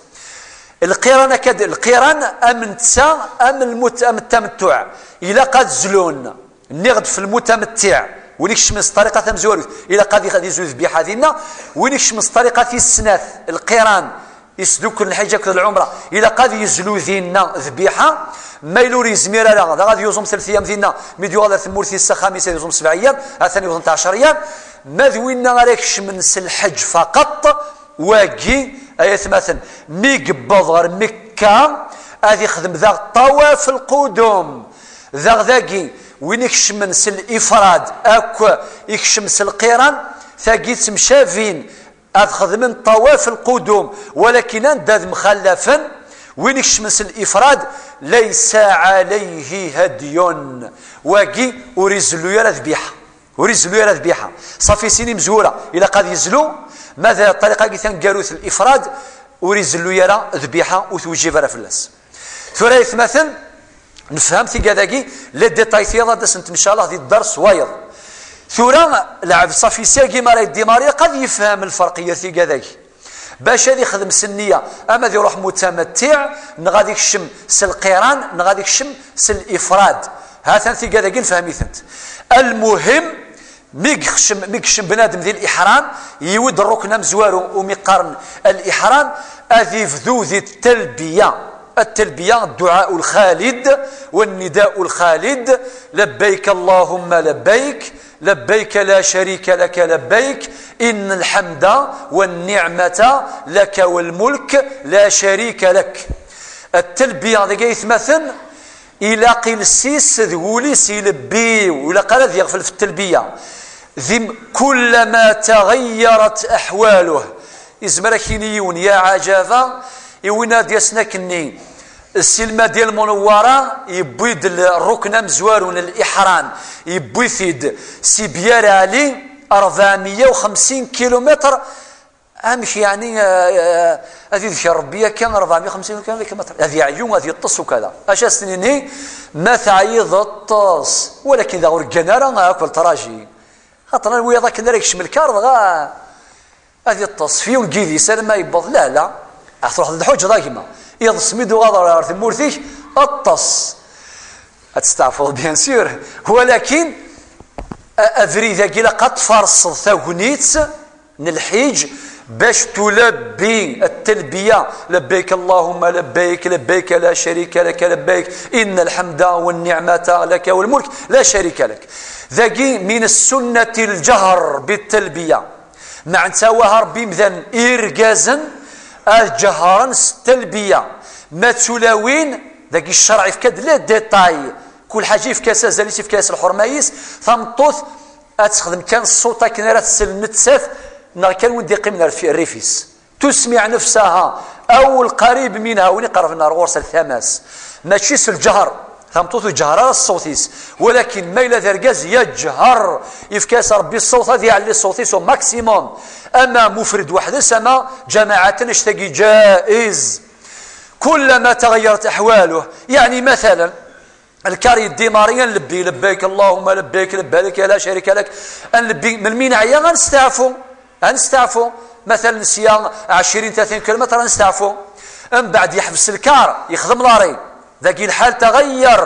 Lqiran akka d-, lqiran am netta, am lmut-, am tamettuɛ, ilaq ad zlun. Nniɣ-d f lmutamettiɛ, win ikecmen s ṭṭariqa tamezwarut, ilaq ad ix-, ad izlu dbiḥa dinna, win ikecmen s ṭṭariqa tis snat, lqiran, isdukkel lḥiǧ akked lɛumra, ilaq ad yezlu dinna dbiḥa. Ma yella ur yezmir ara, dɣa ad yuẓum telt ayyam dinna, mi d-yuɣal ar tmurt-is s axxam-is, ad yuẓum sebɛ ayyam, atan yuḍen ɛecr ayyam. Ma d winna ara ikecmen s lḥeǧ faqaṭ, wagi, ay atmaten, mi yewweḍ ɣer Mekka, ad ixdem daɣ ṭawaf lqudum. Daɣ dagi, win ikecmen s lifrad akk ikcem s lqiran, tagi ttemcabin, ad xedmen ṭawaf lqudum, walakin anda ad mxallafen, win ikecmen s lifrad, laysa ɛalayhi hadyun. Wagi ur izellu ara dbiḥa. Ur izellu ara dbiḥa. Ṣafi sin imezwura, ilaq ad yezlu, ma d ṭṭariqa-agi taneggarut, lifrad, ur izellu ara dbiḥa, ur tewjib ara fell-as. Tura, ay atmaten, nefhem tigad-agi, les détails tiyaḍ ad d-asent, ncallah, di dders wayeḍ. Tura, lɛebd ṣafi syagi mi ara yeddimari, ilaq ad yefhem lferq gar tigad-agi. Bac ad ixdem s nniya, ama ad iruḥ mutamettiɛ, neɣ ad ikcem s lqiran, neɣ ad ikcem s lifrad. Hatan tigad-agi nefhem-itent. Almuhim, mi yekcem, mi yekcem bnadem di liḥram, yiwi-d rrukn amezwaru umi qqaren liḥram, ad ibdu di ttalbiya. Ttalbiya, dduɛa lxalid, wannida lxalid: "Labbayk Allahumma labbayk, labbayk la sharika laka labbayk, inna lḥamda wanniɛmata laka walmulk, la sharika lak." Ttalbiya, dagi ay atmaten, ilaq iles-is d wul-is ilebbi, ur ilaq ara ad yeɣfel f ttalbiya. Di m-, kullama taɣayyarat aḥwaluh. Izmer ad k-yini yiwen: "Ya ɛajaba, i win ad d-yasen akkenni si Lmadina Lmunawwara, yewwi-d l-, rrukn amezwaru n liḥram, yewwi-t-id si Byar Ɛli, rebɛemya u xemsin kilumitr." Amek yeɛni, eh, eh, ad idker Rebbi akka rebɛemya u xemsin kilumitr? Ad yeɛyu, ad yeṭṭes ukada. Acu as-nini? Ma teɛyiḍ, ṭṭes. Walakin daɣ ur ggan ara akk ltraji. Xaṭer wiyaḍ akken ara yekcem lkar, dɣa ad yeṭṭes f yiwen n yidis arma yewweḍ. La, la. Ad truḥeḍ ad tḥuǧeḍ a gma. Iḍes mi d-uɣaleḍ ɣer tmurt-ik, ṭṭes. Ad testeɛfuḍ, bien sûr. Walakin, a-, abrid-agi ilaq ad tfarseḍ tagnit n lḥiǧ bac tulabbi ttalbiya: "Labbayk Allahumma labbayk, labbayk la sharika laka labbayk, inna lḥamda wanniɛmata laka walmulk, la sharika lak." Dagi min ssunnati lǧahr bittalbiya. Meɛna ttawah Rebbi imdanen irgazen ad ǧehren s ttalbiya. Ma d tulawin, dagi ccreɛ ifka-d les détails. Kul ḥaǧa ifka-as azal-is, ifka-as lḥurma-is. Tameṭṭut ad texdem kan ṣṣut akken ara tsel nettat, neɣ kan win d-iqqimen ar fi-, rrif-is. Tusmiɛ nefsaha, aw lqarib minha, win iqerben ar ɣur-s, ar tama-s. Mačči s lǧehr, tameṭṭut ur tǧehher ara s ṣṣut-is. Walakin ma yella d argaz, yeǧher, ifka-as Rebbi ṣṣut, ad iɛelli ṣṣut-is au maximum. Ama mufred weḥd-s, ama ǧamaɛatan, annect-agi ǧaiz. Kullama taɣayyarat aḥwaluh, yeɛni, matalan, lkar yeddimari, ad nlebbi: "Labbayk Allahumma labbayk, labbayk la sharika lak." Ad nlebbi, melmi neɛya, ad nesteɛfu. Ad nesteɛfu. Matalan, sya ɛecrin, tlatin kilumitr, ad nesteɛfu. Mbeɛd yeḥbes lkar, yexdem lari. Dagi lḥal tɣayyer,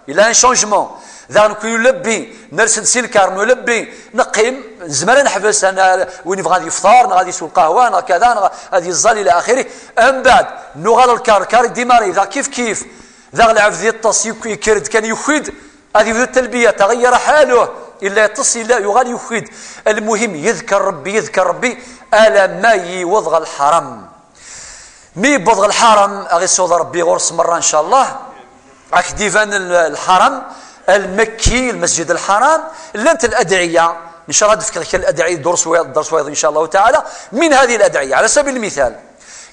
yella un changement. Daɣ nekni nlebbi, ners-d si lkar, nlebbi, neqqim, nezmer ad neḥbes, ad n-, win yebɣan ad yefṭer, neɣ ad yesw lqahwa, neɣ kada, neɣ ad yeẓẓal, ila axiri. Mbeɛd, nuɣal lkar, lkar yeddimari, daɣ kif kif. Daɣ lɛebd yeṭṭes, yuk-, yekker-d kan, yuki-d, ad yebdu talbiya, taɣayyara ḥaluh, illa yeṭṭes, illa yuɣal yuki-d. Lmuhim, yedker Rebbi, yedker Rebbi, alamma yiweḍ ɣer lḥaram. Mi yewweḍ ɣer lḥaram, a ɣ-issiweḍ Rebbi ɣur-s merra, ncallah. Ak-d-iban l-, lḥaram, lmekki, lmesǧid lḥaram, llant ladɛiya. Ncallah ad d-fkeɣ kra ladɛiya, dders wayeḍ, ncallah taɛala. Min hadi ladɛiya, ɛla sabil lmithal.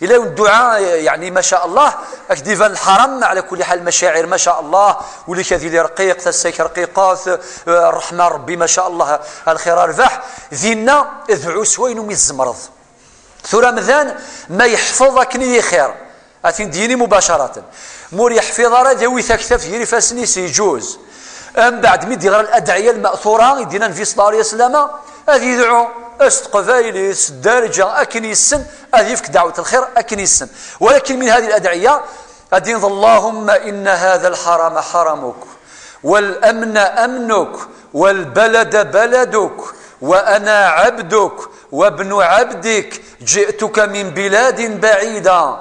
Yella yiwen dduɛa, yeɛni, ma sha Allah, ad k-d-iban lḥaram, ɛla kulli ḥal, lmacaɛir, ma sha Allah, ul-ik ad yili rqiq, tasa-k rqiqet, eh, ṛṛeḥma n Ṛebbi, ma sha Allah, lxir rrbeḥ. Dinna, dɛu s wayen umi tzemreḍ. Tura amdan, ma yeḥfeḍ akken i xir, ad t-in-d-yini mubacaratan. Ma ur yeḥfiḍ ara, ad yawi taktabt gar ifassen-is, yeǧuz. Mbeɛd mi d-yeɣra ladɛiya lmaɛtura i d-yenna Nnbi ṣella Llahu ɛalayhi wa sallam, ad yedɛu s teqbaylit, s ddarǧa, akken yessen, ad yefk dɛwet lxir akken yessen. Walakin min hadi ladɛiya, ad d-yenneḍ: اللهم إن هذا الحرم حرمك، والأمن أمنك، والبلد بلدك، وأنا عبدك وابن عبدك، جئتك من بلاد بعيدة،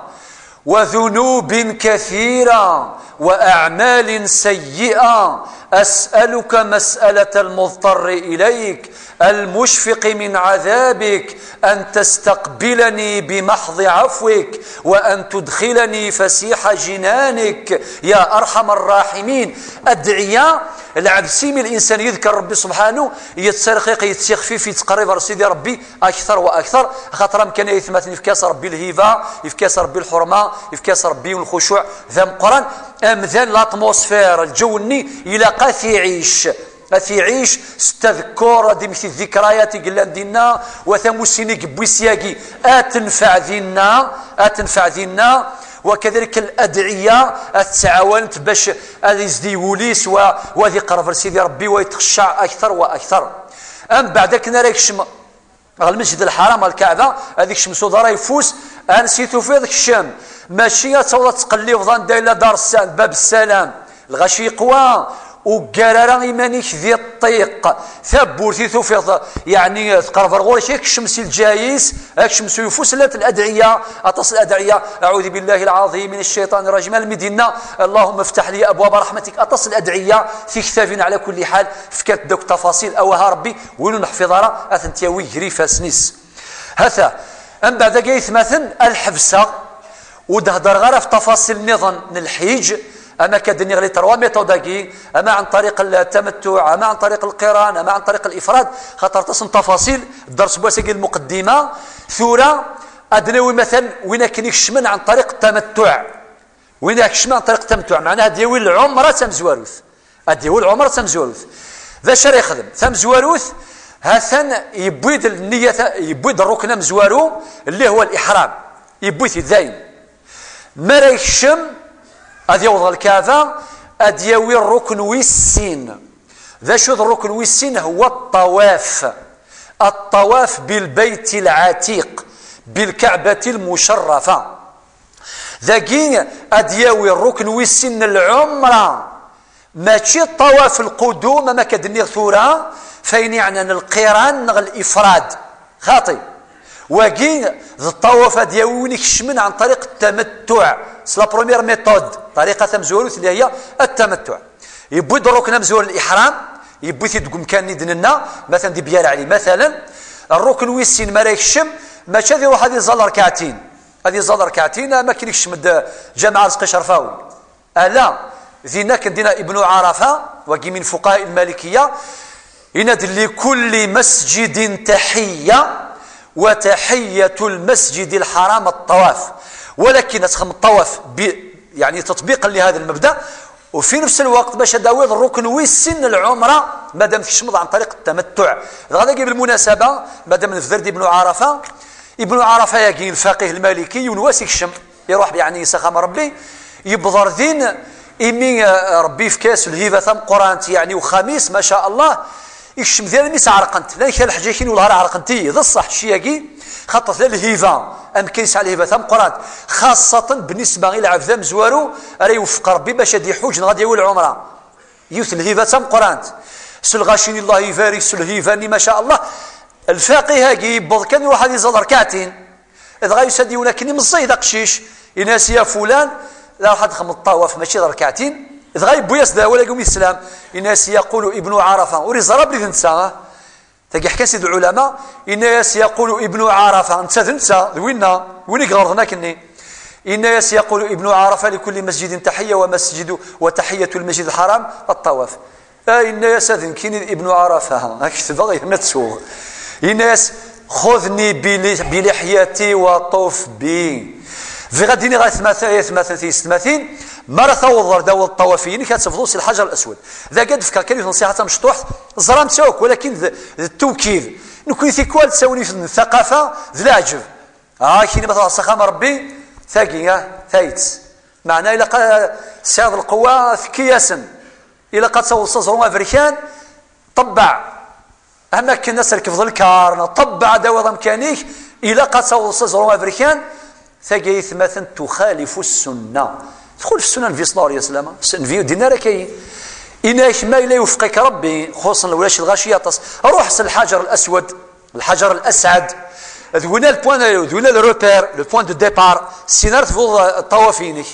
وذنوب كثيرة وأعمال سيئة، أسألك مسألة المضطر إليك المشفق من عذابك، أن تستقبلني بمحض عفوك، وأن تدخلني فسيح جنانك يا أرحم الراحمين. Adɛiya, lɛebd s imi linsan yedker Ṛebbi subḥanu, yettirqiq, yettixfif, yettqerrib ɣer Sidi Ṛebbi akter wa akter, axaṭer amkan ay atmaten yefka-as Ṛebbi lhiba, yefka-as Ṛebbi lḥurma, yefka-as Ṛebbi lxucuɛ d ameqqran. Amdan, l'atmosphère, lǧew-nni, ilaq ad t-iɛic, ad t-iɛic s tadekkur, ad d-imekti ddikrayat i yellan dinna, wa tamussini yewwi syagi, ad tenfeɛ dinna, ad tenfeɛ dinna. Wa kadalik ladɛiya ad tettɛawanent bac ad yezdi wul-is wa, wa ad iqerreb ɣer Sidi Ṛebbi, wa yetxecceɛ akter wa akter. Ambeɛd, akken ara yekcem ɣer Lmesjid Lḥaram, ɣer Lkaɛba, ad ikcem s uḍar ayeffus, ansi tufiḍ kcem. Mačči ad tawḍeḍ ad tqellibeḍ anda yella Dar Ssa-, Bab Ssalam, lɣaci yeqwa, uggar ara iman-ik di ṭṭiq. Tawwurt i tufiḍ, yeɛni, tqerreb ɣer ɣur-k, kcem si lǧayi-s, kcem s uyeffus. Llant ladɛiya, aṭas ladɛiya: أعوذ بالله العظيم من الشيطان الرجيم، almi d-yenna: اللهم افتح لي أبواب رحمتك. Aṭas ladɛiya, tiktabin, ɛla kulli ḥal, fkant-d akk tafaṣil, awaha Ṛebbi, win ur neḥfiḍ ara, ad tent-yawi gar ifassen-is. Hata, ambeɛd-agi, ay atmaten, ad ḥebseɣ, ur d-heddreɣ ara ɣef tafaṣil nniḍen n lḥiǧ, ama akka d-nniɣ les trois méthodes-agi, ama ɛen ṭariq ltamattuɛ, ama ɛen ṭariq lqiran, ama ɛen ṭariq lifrad, xaṭer aṭas n tafaṣil, dders n wass-agi, lmuqeddima. Tura, ad nawi, matalan, win akken ikecmen ɛen ṭariq tamattuɛ. Win ikecmen ɛen ṭariq tamattuɛ, meɛna ad yawi lɛumra d tamezwarut. Ad yawi lɛumra d tamezwarut. D acu ara yexdem? Tamezwarut, ha-t-an yewwi-d nniya, yewwi-d rrukn amezwaru, اللي هو الإحرام. Yewwi-t-id dayen. Mi ara yekcem, ad yaweḍ ɣer Lkaɛba, ad yawi rrukn wis sin. D acu d rrukn wis sin? هو الطواف. الطواف بالبيت العتيق، بالكعبة المشرفة. Dagi ad yawi rrukn wis sin n lɛumra, mačči ṭṭawaf lqudum, am akka d-nniɣ tura, f ayen yeɛnan lqiran neɣ lifrad. Xaṭi. Wagi d ṭṭawaf ad yawi win ikecmen ɛen ṭariq tamattuɛ. C'est la première méthode, ṭariqa tamezwarut, اللي هي التمتع. Yewwi-d rrukn amezwaru n liḥram, yewwi-t-id deg umkan-nni d-nenna, matan di Byar Ɛli, matalan. Rrukn wis sin, mi ara yekcem, mačči ad iruḥ ad iẓẓal rkaɛtin. Ad iẓẓal rkaɛtin, am akken ikcem-d Ǧameɛ Rezqi Cerfawi. Ala, din akken d-yenna Ibnu Ɛarafa, wagi min fuqaha lmalikiya, yenna-d: لكل مسجد تحية، وتحية المسجد الحرام الطواف. Walakin ad txedmeḍ ṭṭawaf bi, yeɛni, تطبيقا لهذا المبدأ, وفي نفس الوقت باش ad tawiḍ rrukn wis sin n lɛumra, madam tkecmeḍ ɛen ṭariq tamattuɛ. Dɣa dagi, bilmunasaba, madam nebder-d Ibnu Ɛarafa, Ibnu Ɛarafa-agi, lfaqih lmaliki, yiwen wass ikcem, iruḥ, yeɛni, s axxam n Ṛebbi, yewweḍ ɣer din, imi, eh, Ṛebbi yefka-as lhiba tameqqrant, yeɛni, uxxam-is, ma sha Allah, ikcem di almi s-ɛerqent. Llan kra lḥaǧatin wellah ar ɛerqent-iyi, d ṣṣeḥ, cci-agi, xaṭer tella lhiba, amkan yesɛa lhiba tameqqrant, xaṣṣatan bnisba i lɛebd amezwaru ara iweffeq Ṛebbi bac ad iḥuǧ neɣ ad yawi lɛumra. Yiwet lhiba tameqqrant. S lɣaci-nni, Allah ibarik, s lhiba-nni, ma sha Allah. Lfaqih-agi yewweḍ kan iruḥ ad iẓẓal rkaɛtin. Dɣa yusa-d yiwen akken i meẓẓiy, d aqcic, yenna-as: "Ya fulan, la, ruḥ ad txedmeḍ ṭṭawaf, mačči d rkaɛtin." Dɣa yewwi-as-d awal-agi umi yeslam, yenna-as: "يقول ابن عرفة", ur yeẓri abrid netta, ah. Tagi ḥkan-tt-id lɛulama, yenna-as: "يقول ابن عرفة", netta d netta, d winna, win i iɣerḍen akkenni. Yenna-as: "يقول ابن عرفة: لكل مسجد تحية، ومسجد، وتحية المسجد الحرام الطواف." Ah, yenna-as: "Ad nekkini d Ibnu Ɛarafa, ha, ad ketbeɣ yerna ttuɣ." Yenna-as: خذني بلحيتي وطف بي. Bɣiɣ ad d-iniɣ, aytmaten, aytmaten, tiyessetmatin, mi ara tawḍeḍ ar d-taweḍ ṭṭawaf-inek, ad tebduḍ si lḥaǧer al-aswad. Dagi ad d-fkeɣ kan yiwet n nṣiḥa tamecṭuḥt, ẓramt akk, walakin d, d ttewkid. Nekkni tikwal d tawnit n thaqafa d leɛǧeb. Ah, kini ma tṛuḥeḍ s axxam n Ṛebbi, tagi, ah, tayet. Meɛna ilaq ad tesɛiḍ lqewwa, tekki-yasen. Ilaq ad tawḍeḍ s aẓru aberkan, ṭebbeɛ. Am akken ad s-rekbeḍ lkar, neɣ ṭebbeɛ ad tawiḍ amkan-ik, ilaq ad tawḍeḍ s aẓru aberkan. Tagi, aytmaten, tuxalifu ssunna. Txulef ssunna n Nnbi ṣella Llahu ɛalayhi wa sallam. Nnbi ur d-yenni ara akka. Ini-ak, ma yella iwefq-ik Ṛebbi, xuṣṣen ulac lɣaci aṭas, ruḥ s lḥaǧer al-aswad, lḥaǧer al-asɛad. D winna le point, d winna le repère, le point de départ. Syin ara tebduḍ, eh, ṭṭawaf-inek.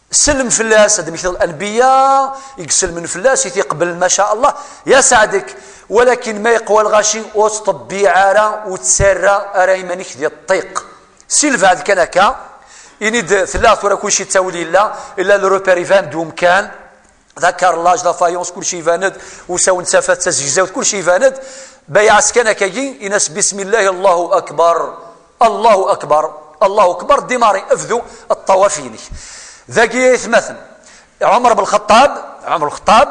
Sellem fell-as, ad d-mmektiḍ lanbiya i iselmen fell-as, i t-iqeblen, ma ca Allah, yesɛed-ik. Walakin ma yeqwa lɣaci, ur ttṭebbiɛ ara, ur ttarra ara iman-ik di ṭṭiq. Si lbeɛd kan akka, ini-d, tella tura kulci d ttawil yella, illa le repère iban-d umkan, d acarrelage, la faïence, kulci iban-d, usawen n tafat d tazegzawt, kulci iban-d, bayaɛ-as kan akkagi, ini-as bismillah, Allahu akbar. Allahu akbar, Allahu akbar, démarrer, bdu ṭṭawaf-inek. Dagi, aytmaten, Ɛumer ben Lxeṭṭab, Ɛumer ben Lxeṭṭab,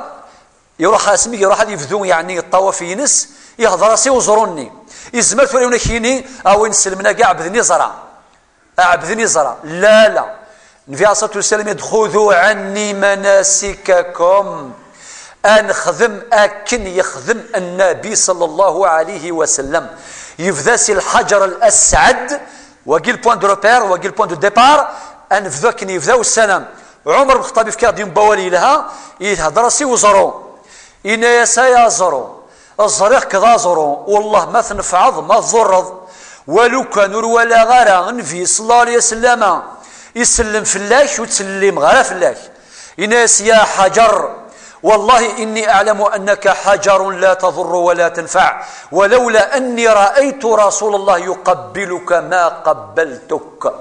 iruḥ asmi iruḥ ad yebdu, yeɛni, ṭṭawaf-ines, ihḍer-as i uẓru-nni. Izmer tura yiwen ad k-yini, a win iselmen-agi, ɛebden iẓra. Ɛebden iẓra. La, la. Nnbi ɛalayhi ṣṣalatu wassalam, yenna-d, xudu ɛanni manasikakum. Ad nexdem akken yexdem Nnabi ṣella Llahu ɛalayhi wa sallam. Yebda si lḥaǧer al-asɛad, wagi le point de repère, wagi le point de départ, ad nebdu akken yebda ussalam. Ɛumer ben Lxeṭṭab yefka-aɣ-d yiwen n wawal yelha, ihder-as i uẓru. Yenna-yas, ay aẓru, ẓriɣ-k d aẓru, wellah ma tnefɛeḍ, ma tḍurreḍ. Walukan ur walaɣ ara Nnbi ṣella Llahu ɛalayhi wa sallam isellem fell-ak, ur ttsellimeɣ ara fell-ak. Yenna-yas, ya ḥaǧer, wallahi inni aɛlamu annaka ḥaǧerun la taḍurru wa la tanfaɛ, walawla anni raaytu Rasulullah yuqabbiluka ma qabbaltuk.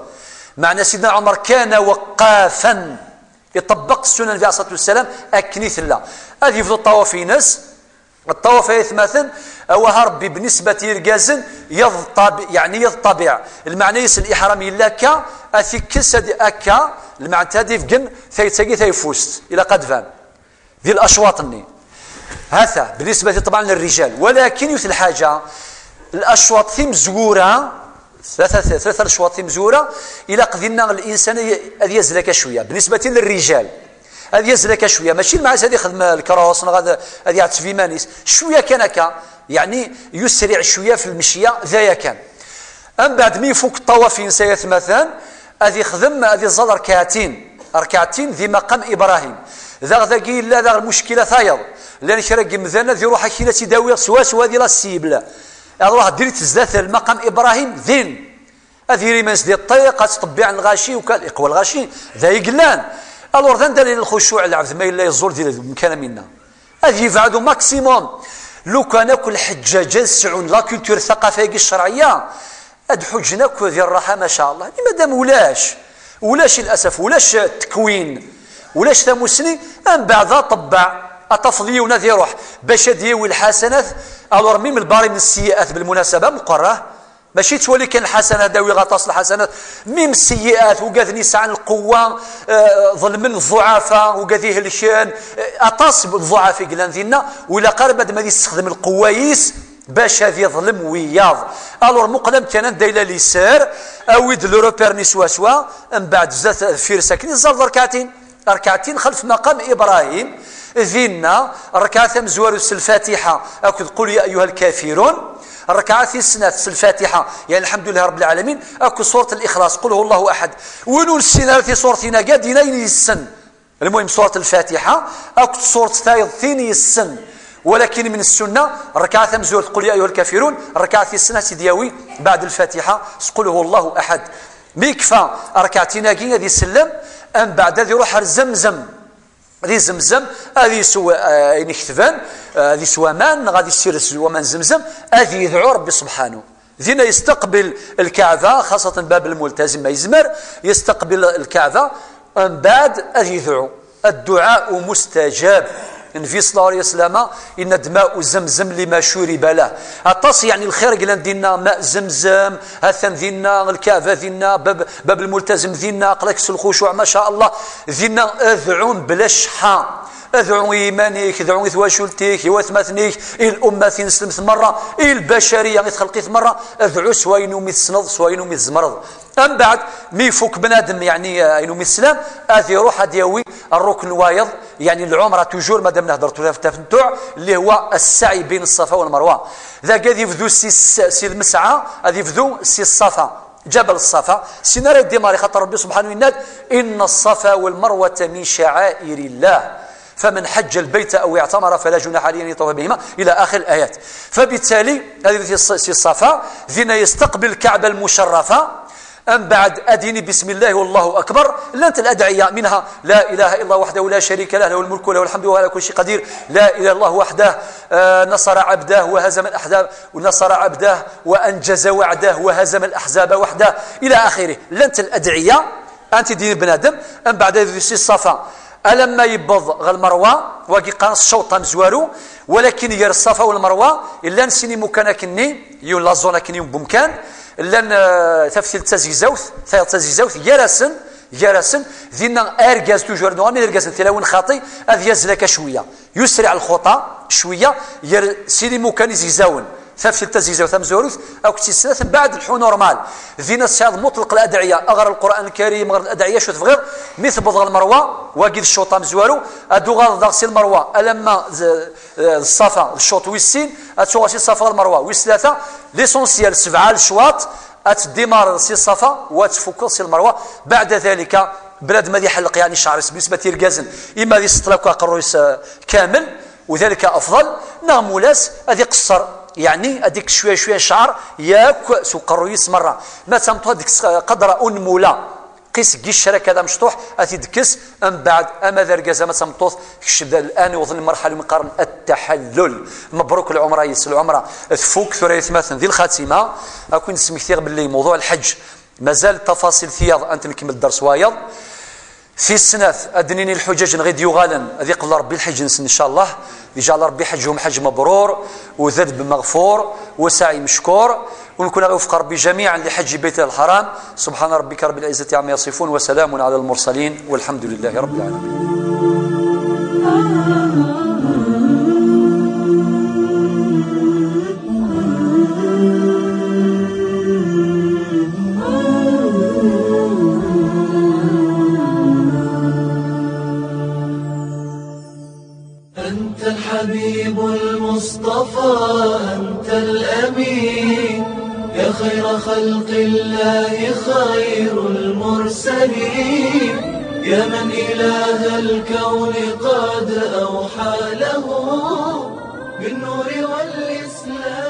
Meɛna Sidna Ɛumer kana weqqafan, iṭebbeq ssunan n Nnbi ɛalayhi ṣṣalatu wassalam akken i tella. Ad yebdu ṭṭawaf-ines, ṭṭawaf, ay atmaten, awah a Ṛebbi, bnisbat i yirgazen, yeḍ ṭabi-, yeɛni yeḍ ṭabiɛ. Lmeɛna-is, liḥram yella akka, ad t-ikkes, ad, akka, lmeɛna ad ibeggen tayet-agi tayeffust, ilaq ad d-tban. Di lacwaṭ-nni. Hata, bnisbat i ṭṭebɛa n lrijal. Walakin yiwet lḥaǧa, lacwaṭ timezwura, tlata, tlata lecwaṭ timezwura, ilaq dinna linsan ad yazzel akka cwiya. Bnisbat i lrijal. Ad yazzel akka cwiya, mačči lmeɛna ad ixdem lkṛus neɣ ad, ad iɛetteb iman-is, cwiya kan akka, yeɛni yusriɛ cwiya fi lmecya, d aya kan. Ambeɛd mi ifuk ṭṭawaf-ines, ay atmaten, ad ixdem, ad iẓẓal rkaɛtin, rkaɛtin di maqam Ibrahim. Daɣ dagi yella daɣ lmuckila tayeḍ, llan kra n yimdanen ad iruḥ akkin ad tt-id-awi swaswa di la cible, ad iruḥ direct zdat lmaqam Ibrahim din. Ad yili iman-is di ṭṭiq, ad ttṭebbiɛen lɣaci, ukan iqwa lɣaci, d ay yellan. Alors, d anda lila lxucuɛ, lɛebd ma yella yeẓẓul di lemkan am winna. Ad yebɛed au maximum. Lukan akk lḥeǧǧaǧa ad sɛun la culture, thaqafa-agi ccerɛiyya, ad ḥuǧǧen akk di rraḥa, ma ca Allah. Ni madam ulac, ulac, i lasaf, ulac ttekwin, ulac tamussni, ambeɛd aṭebbeɛ, ad tafeḍ yiwen ad iruḥ bac ad yawi lḥasanat, alors même lbarim n ssiyi'at, belmunasaba, meqqer, ah, mačči ttwali kan lḥasanat, ad awiɣ aṭas lḥasanat. Même ssiyi'at, ugaden yesɛan lqewwa, eh, ḍelmen ḍḍuɛafa, ugad ihelken, eh, aṭas n ḍḍuɛafa i yellan dinna, ur ilaq ara madam ad yessexdem lqewwa-is bac ad iḍlem wiyaḍ. Alors, muqel amkan anda yella liser, awi-d le repère-nni swaswa, mbeɛd zdat deffir-s akken iẓẓal d rkaɛtin. Rkaɛtin xelf maqam Ibrahim, dinna, rrkaɛa tamezwarut s Lfatiḥa akked Qul ya ayyuha lkafirun, rrkaɛa tis snat s Lfatiḥa, yeɛni Lḥemdulillahi Ṛebbil Ɛalamin, akked surat Lixlaṣ, Qul huwa Llahu aḥad. Win ur nessin ara tisurtin-agi, ad d-yini ayen yessen. Lmuhim, surat Lfatiḥa akked surat tayeḍ tin yessen. Walakin min ssunna, rrkaɛa tamezwarut Qul ya ayyuha lkafirun, rrkaɛa tis snat ad tt-id-yawi mbeɛd Lfatiḥa s Qul huwa Llahu aḥad. Mi yekfa rrkaɛtin-agi ad isellem, ambeɛd ad iruḥ ar Zemzem. Di Zemzem ad isew, eh, ayen iketben, eh, ad isew aman, neɣ ad issirez waman Zemzem, ad yedɛu Ṛebbi subḥanu. Dinna yestaqbil Lkaɛba, xaṣatan bab lmultazim ma yezmer, yestaqbil Lkaɛba, mbeɛd ad yedɛu. Adduɛa mustajab. Nnbi ṣella Llahu ɛalayhi wa sallam yenna-d: "Ma'u Zamzam lima curiba lah." Aṭas, yeɛni, lxir i yellan dinna, ma' Zemzem, atan dinna, Lkaɛba dinna, bab, bab Lmultazem dinna, aql-ak s lxucuɛ, ma ca Allah, dinna ad dɛun bla cceḥḥa. Dɛu i yiman-ik, dɛu i twacult-ik, i watmaten-ik, i lummat ineslemt merra, i lbacariya, i txelqit merra, dɛu s wayen umi tessneḍ, s wayen umi tzemreḍ. Mbeɛd, mi ifuk bnadem, yeɛni, eh, ayen umi teslam, ad iruḥ ad yawi rrukn wayeḍ, yeɛni lɛumra toujours, madam nehder tura f tamettuɛ, اللي هو السعي بين الصفا والمروة. Dagi ad yebdu si s-, si lmesɛa, ad yebdu si Ṣṣafa, Ǧabal Ṣṣafa, sin ara yeddimari, xaṭer Ṛebbi subḥanahu yenna-d: "إن الصفا والمروة من شعائر الله، فمن حج البيت أو اعتمر فلا جناح عليه أن يطوف بهما"، إلى آخر الآيات. فبالتالي, ad yebdu si Ṣ-, si Ṣṣafa, dinna yestaqbil Lkaɛba Lmucarrafa, Mbeɛd ad yini: "بسم الله والله أكبر". Llant الأدعية، منها: "لا إله إلا الله وحده لا شريك له، له الملك وله الحمد وهو على كل شيء قدير، لا إله إلا الله وحده، آه، نصر عبده وهزم الأحزاب، نصر عبده وأنجز وعده وهزم الأحزاب وحده"، إلى آخره. Llant الأدعية, anti d-yini bnadem, mbeɛd ad yebdu si Ṣṣafa alamma yewweḍ ɣer Lmerwa, wagi qqaren-as ccawṭ amezwaru, walakin gar Ṣṣafa u Lmerwa, llan sin imukan akkenni, yiwen la zone akkenni, yiwen n umkan, llan, eh, taftilt d tazegzawt, tayeḍ d tazegzawt, gar-asen, gar-asen, dinna argaz toujours, nuɣal d irgazen, tilawin xaṭi, ad yazzel akka cwiya. Yusriɛ lxuṭa cwiya, gar sin imukan izegzawen, taftilt tazegzawt tamezwarut akked tis snat, mbeɛd lḥu normal. Dinna tesɛiḍ muṭleq ladɛiya, ɣer Lqur'an Lkarim, ɣer ladɛiya, acu tebɣiḍ. Mi tewweḍ ɣer Lmerwa, wagi d ccuṭ amezwaru, ad tuɣaleḍ daɣ si Lmerwa alamma d, d Ṣṣafa, d ccuṭ wis sin, ad tuɣal si Ṣṣafa ɣer Lmerwa, wis tlata. L'essentiel, sebɛa lecwaṭ, ad teddimareḍ si Ṣṣafa, wa ad tfukkeḍ si Lmerwa. Beɛda dalika, bnadem ad iḥelleq, yeɛni, ccɛer-is, بالنسبة i yirgazen, ima ad iseṭṭel akk aqerruy-is, eh, kamel, وذلك أفضل, neɣ mula-s ad iqeṣṣer, yeɛni ad ikkes cwiya cwiya ccɛer yakk s uqerruy-is merra. Ma d tameṭṭut ad ikkes, eh, qadra unmula, qis giccer akka d amecṭuḥ, ad t-id-tekkes, mbeɛd ama d argaz ama d tameṭṭut, kečč d الآن يوضن المرحلة umi qqaren التحلل. Mebruk lɛumra-is, lɛumra tfuk, tura yatmaten di lxatima, ad ken-id-smektiɣ belli موضوع الحج mazal tafaṣil tiyaḍ ad tent-nkemmel dderṣ wayeḍ. Tis snat, ad d-nini lḥuǧaǧ-nneɣ i d-yuɣalen, ad iqbel Ṛebbi lḥeǧ-nsen, إن شاء الله. يجعل ربي حجهم حج مبرور، وذنب مغفور، وسعي مشكور، ونكون غير وفق ربي جميعا لحج بيته الحرام. سبحان ربك رب العزة عما يصفون، وسلام على المرسلين، والحمد لله رب العالمين. أنت الحبيب المصطفى، أنت الأمين، يا خير خلق الله، خير المرسلين، يا من إله الكون قد أوحى له بالنور والإسلام.